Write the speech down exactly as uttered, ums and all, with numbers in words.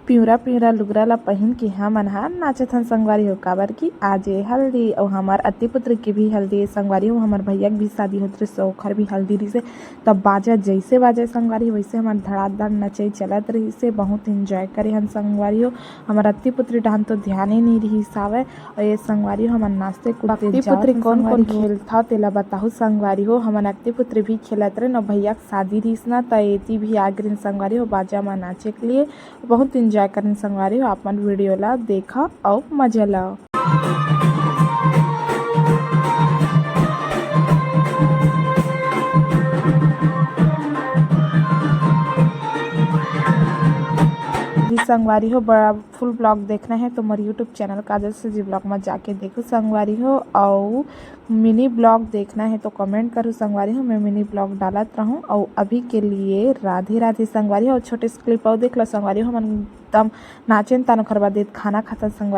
पिंवरा पिंवरा लुगरा ला पहिन के हमन ह नाचत हन संगवारी हो, काबर कि आज ए हल्दी अउ हमर अत्ती पुत्र के भी हल्दी ए संगवारी हो, हमर भैया के भी शादी होत रहिस, ओखर भी हल्दी रहिस हे। तब बाजा जैसे बाजे संगवारी हो, वैसे हमर धड़ाधड़ नचई चलत रहिस हे। बहुत enjoy करे हन संगवारी हो। हमर अत्ती पुत्री डहन तो ध्यान ही नहीं रहिस हावय। अउ ये संगवारी हो, हमन नाचते कूदते अत्ती पुत्री जावत हन कौन कौन संगवारी हो। खेलथव तेला बताहू संगवारी हो। हमन अत्ती पुत्री भी खेलत रहेन अउ भैया के शादी रहिस ना, त एती भी आ गे रहेन संगवारी हो बाजा म नाचे के लिए। बहुत enjoy करेन संगवारी हो। आप मन video ला देखा अउ मजा ला। जी संगवारी हो, बड़ा full vlog देखना है तो मोर YouTube channel काजल से जी vlog में जाके देखो संगवारी हो। अउ mini vlog देखना है तो comment करो संगवारी हो, मैं mini vlog डालत रहूं। अउ अभी के लिए राधे राधे संगवारी हो। छोटे से clip अउ देख लो संगवारी हो, हमन एकदम नाचेन तान ओखर बाद खाना खातन संगवारी।